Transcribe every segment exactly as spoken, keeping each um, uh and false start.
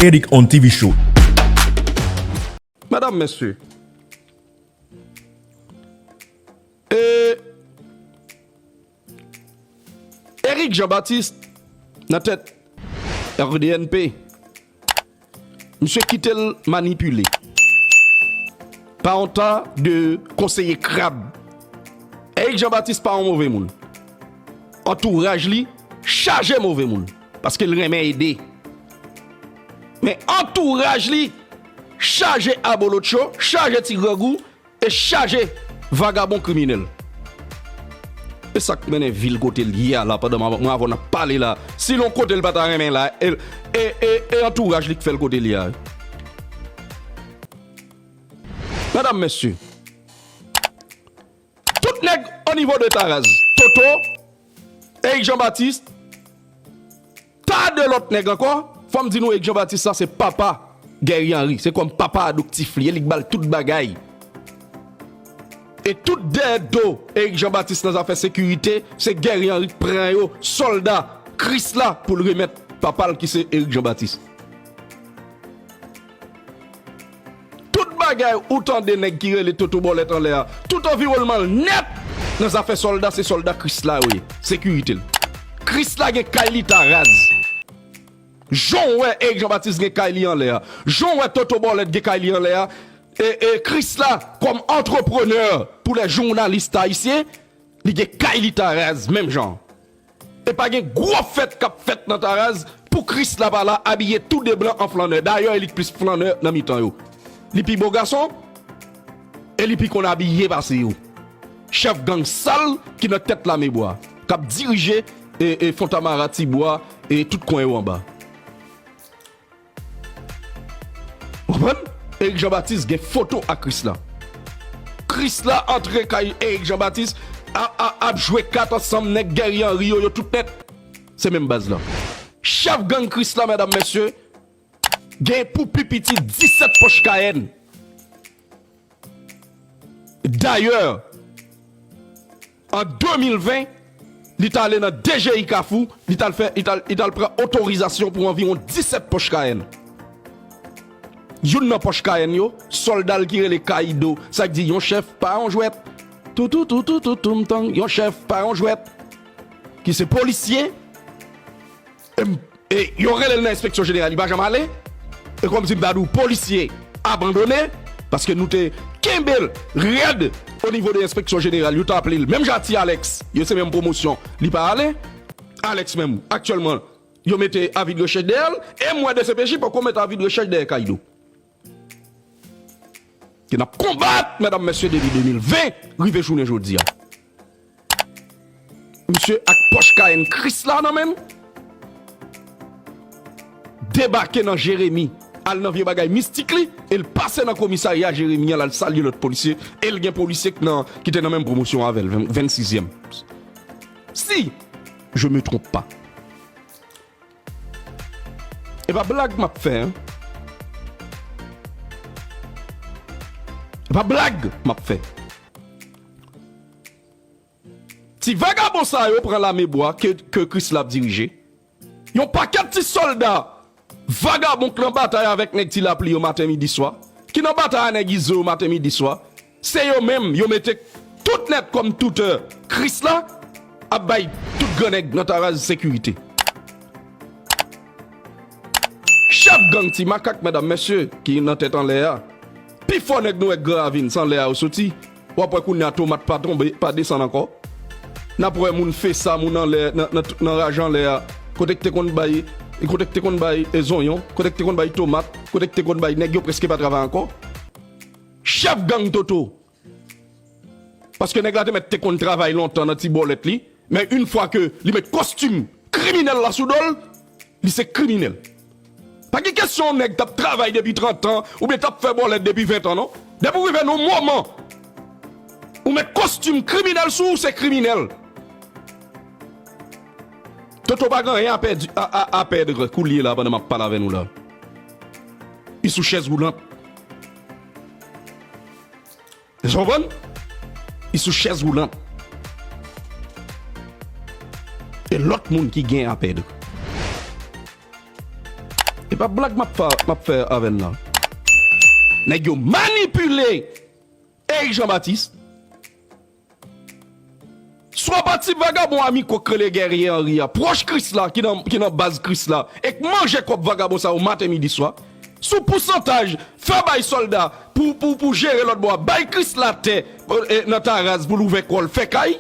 Eric on T V Show. Medam, mesye, e Eric Jean Baptiste nan tèt R D N P, misye kite l manipile pa yon ta de konseye krab. Eric Jean Baptiste pa yon move moun. Antouraj li chaje move moun, paske l renmen ede. Men antouraj li chaje abolotcho, chaje ti grangou, e chaje vagabon kriminèl. E sa k mennen vil kote l ye a la, pandan mwen avè w n ap pale la. Si l yon kote l pa ta renmen la, e, e, e, e antouraj li k fè l kote l ye a. Medam, mesye, tout nèg o nivo de Taraz, Toto, Eric Jean Baptiste, ta de lòt nèg ankò, fò m di nou Eric Jean Baptiste sa se papa Guerrier Henry, se kòm papa adoptif li, e li k ba l tout bagay. E tout dèyè do Eric Jean Baptiste nan zafè sekirite, se Guerrier Henry k pran yo, sòlda Krisla pou l remèt papa l ki se Eric Jean Baptiste. Tout bagay ou tande nèg ki rele Toto Bòlèt anlè a, tout anviwònman l nèt nan zafè sòlda, se sòlda Krisla yo ye, sekirite l. Krisla gen kay li Taraz. Jan w wè Eric Jean Baptiste gen kay li anlè a, jan w wè Toto Bòlèt gen kay li anlè a, e, e Krisla kòm antreprenè pou lè jounalis ayisyen, li gen kay li Taraz menm jan. E pa gen gwo fèt k ap fèt nan Taraz pou Krisla pa la abiye tou de blan an flannè. Dayè, e li k plis flannè nan mitan yo. Li pi bo gason e li pi konn abiye pase yo. Chèf gang sal ki nan tèt Lame Bwa, k ap dirije e, e Fontamara, Tibwa e tout kwen yo anba. Ou konprann? Eric Jean Baptiste gen foto ak Krisla. Krisla antre kay Eric Jean Baptiste, a, a, ap jwe kat ansanm nèg Guerrier Henry yo, yo tout nèt. Se menm baz la. Chèf gang Krisla, medam, mesye, gen pou pi piti disèt pòch Cayenne. Dayè, an de mil ven, li t ale nan D G I Kafou, li t al fè, li t al, li t al pran otorizasyon pou anviwon disèt pòch Cayenne. Youn nan pòch Cayenne yo, sòlda l ki rele Kayido, sa k di yon chèf pa yon jwèt. Toutoutoutoutoutoumtang, yon chèf pa yon jwèt. Ki se polisye, e m, e yo rele l nan enspeksyon jeneral, li pa janm ale. E kòmsi m ta di w polisye abandone, paske nou te kenbe l rèd o nivo de enspeksyon jeneral. Yo t aple l menm jan a Ti Alex, yo se menm pwomosyon, li pa ale. Alex menm, aktyèlman, yo mete avi de rechèch dèyè l, e m wè D C P J poko mete avi de rechèch dèyè Kayido. Ke n ap konbat, medam, mesye, depi de mil ven rive jounen jodi a. Misye ak pòch Cayenne Krisla nan men l, debake nan Jeremi, al nan vye bagay mistik li, e l pase nan komisarya Jeremi an, l al salye lòt polisye, e l gen polisye k nan, ki te nan menm pwomosyon avè l, venn, vennsizyèm. Si je me trompe pas. E pa blag m ap fè, en. E pa blag m ap fè. Ti vagabon sa yo pran Lame Bwa ke, ke Krisla ap dirije. Yon pakèt ti sòlda vagabon k nan batay avèk nèg Ti Lapli yo maten, midi, swa, ki nan batay a nèg Izo yo maten, midi, swa, se yo menm yo mete tout nèt kòm toutè Krisla ap bay tout grannèg nan Taraz sekirite. Chèf gang Ti Makak, medam, mesye, ki nan tèt anlè a. Pifò nèg nou wè k Gran Ravin, se anlè a yo soti. W ap wè kounye a tomat pa tonbe, pa desann ankò. N ap wè moun fesa, moun anlè, nan, nan, nan raje anlè a. Kote k te konn bay, kote k te konn bay, e, zonyon, kote k te konn bay tomat, kote k te konn bay, nèg yo prèske pa travay ankò. Chèf gang Toto. Paske nèg la te mèt te konn travay lontan nan ti bòlèt li, men yon fwa ke li met kostim kriminèl la sou do l, li se kriminèl. Pa gen kesyon yon nèg t ap travay depi trant an oubyen t ap fè bòlèt depi ven an, non. Depi w rive nan yon moman, ou met kostim kriminèl sou ou, se kriminèl. Toto pa gen anyen a pèdi, a, a, a pèd koulye la pandan m ap pale avè nou la. Li sou chèz woulant. Ou konprann? Li sou chèz woulant. E lòt moun ki gen a pèd. E pa blag m ap fè, m ap fè avè n nan. Nèg yo manipile Eric Jean Baptiste. Swa pati vagabon amiko k rele Guerrier Henry a, pwòch Krisla, ki nan, ki nan baz Krisla, e k manje kòb vagabon sa yo maten, midi, swa. Sou pousantaj, fè bay sòlda pou, pou, pou jere lòt bò a, bay Krisla tè, e, nan Taraz pou l ouvè kò l, fè kay.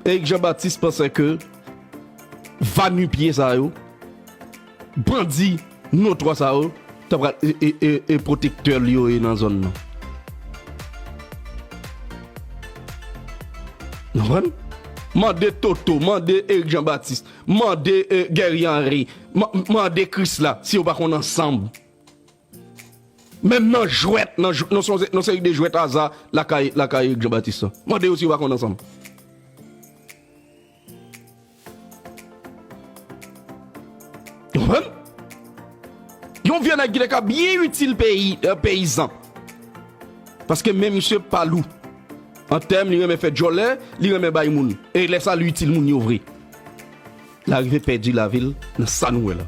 Eric Jean Baptiste panse ke va nu pye sa yo, bandi notwa sa yo, ta pral e, e, e, e pwotektè l yo ye nan zòn nan. Nou konprann? Mande Toto, mande Eric Jean Baptiste, mande, e, Guerrier Henry, ma-, mande Krisla si yo pa konn ansanm. Menm nan jwèt, nan, jw-, nan, son, nan seri de jwèt aza lakay, lakay Eric Jean Baptiste lan. Mande yo si yo pa konn ansanm. Ou konprann? Yon vye nèg ki te ka byen itil peyi, e, peyizan. Paske men misye pa lou. An tèm, li renmen fè djòlè, li renmen bay moun. E lè sa, li itil moun yo vre. L arive pèdi lavi l nan sa nou wè la.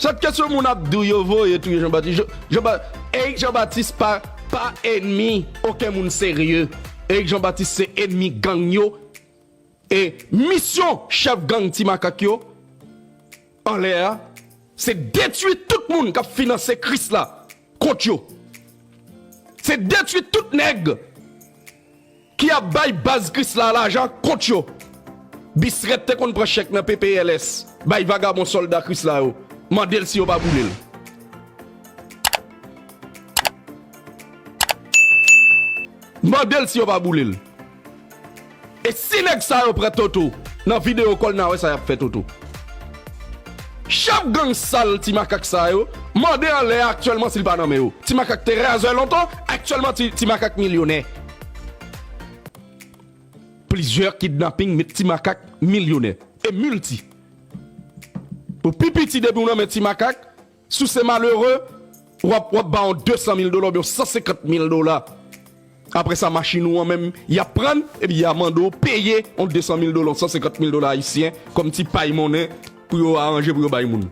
Sèt kesyon moun ap di w yo voye touye Jean Baptiste. Jean, Jean Ba-, Eric Jean Baptiste pa, pa ènmi okenn moun serye. Eric Jean Baptiste se ènmi gang yo. E misyon chèf gang Ti Makak yo anlè a, se detwi tout moun k ap finanse Krisla kont yo. Se detwi tout nèg ki ap bay baz Krisla lajan kont yo. Bisrèt te konn pran chèk nan P P L S, bay vagabon sòlda Krisla yo. Mande l si yo pa boule l. Mande l si yo pa boule l. E si nèg sa yo pran Toto, nan videyo kòl n a wè sa y ap fè Toto. Chèf gang sal Ti Makak sa yo, mande anlè a aktyèlman si l pa nan men yo. Ti Makak te razè lontan, aktyèlman Ti, Ti Makak milyonè. Plizyè kidnaping met Ti Makak milyonè. E milti. Pou pi piti depi w nan men Ti Makak, si w se malere, w ap, w ap ba yon de san mil dola oubyen yon san senkant mil dola. Apre sa, machin ou an menm, y ap pran, epi y a mande w peye yon de san mil dola, yon san senkant mil dola ayisyen, kòm ti pay monnen pou yo aranje, pou yo bay moun.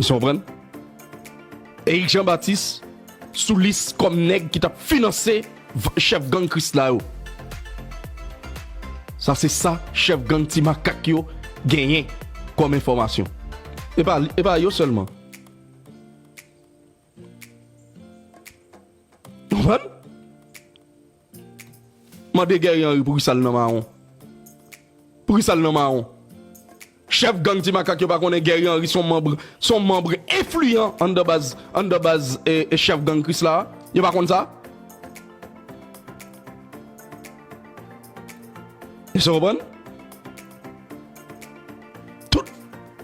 Ou konprann? Eric Jean Baptiste sou lis kòm nèg ki t ap finanse v-, chèf gang Krisla yo. Sa se sa chèf gang Ti Makak yo genyen kòm enfòmasyon. E pa, e pa yo sèlman. Ou konprann? Mande Guerrier Henry poukisa l nan mawon. Poukisa l nan mawon? Chèf gang Ti Makak yo pa konnen Guerrier Henry se yon manm, se yon manm enfliyan anndan baz, anndan baz, e, e chèf gang Krisla a? Yo pa konn sa? Èske w konprann? Tout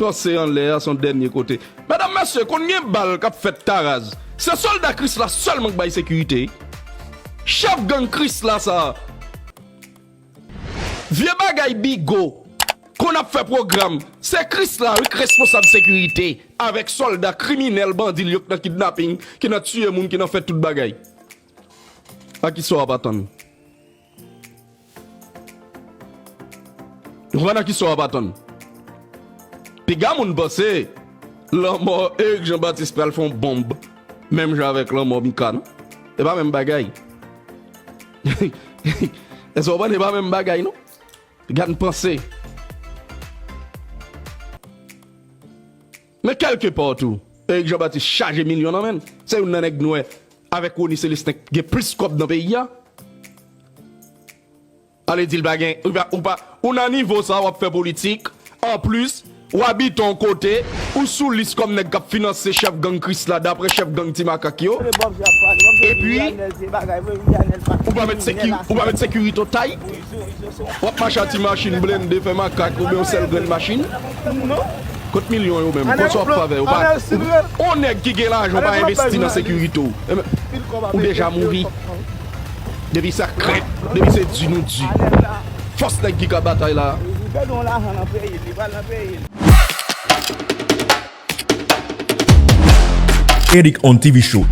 panse anlè a se yon dènye kote. Medam, mesye, konn gen bal k ap fèt Taraz. Se sòlda Krisla sèlman k bay sekirite. Chèf gang Krisla sa a. Vye bagay Bigo. Konn ap fè pwogram. Se Krisla wi k responsab sekirite. Avèk sòlda kriminèl bandi l yo k nan kidnaping, ki nan tiye moun, ki nan fè tout bagay. A kisa w ap atann? Ou konprann a kisa w ap atann? Piga moun panse lanmò Eric Jean Baptiste pral fè yon bonm menm jan avèk lanmò Mika, non? E pa menm bagay. Èske w konprann? E pa menm bagay, non. Piga n panse. Men kèlkepa tou, Eric Jean Baptiste chaje milyon nan men l. Se youn nan nèg nwè avèk Rony Célestin k gen plis kòb nan peyi a. Ale di l pa gen, ou pa, ou pa, ou nan nivo sa w ap fè politik. Anplis, w abite yon kote, ou sou lis kòm nèg k ap finanse chèf gang Krisla, daprè chèf gang Ti Makak yo. Epi, ou pa met seki-, ou pa met sekirite w tay. W ap mache a ti machin blende, fè makak, oubyen yon sèl grenn machin. Kot milyon yo menm? Kot sa w ap fè avè yo? Pa, yon nèg ki gen lajan, w pa envesti nan sekirite w. Enben, ou deja mouri. Depi sa krèk, depi se di nou di. Fòs nèg ki ka batay la. Eric on T V Show.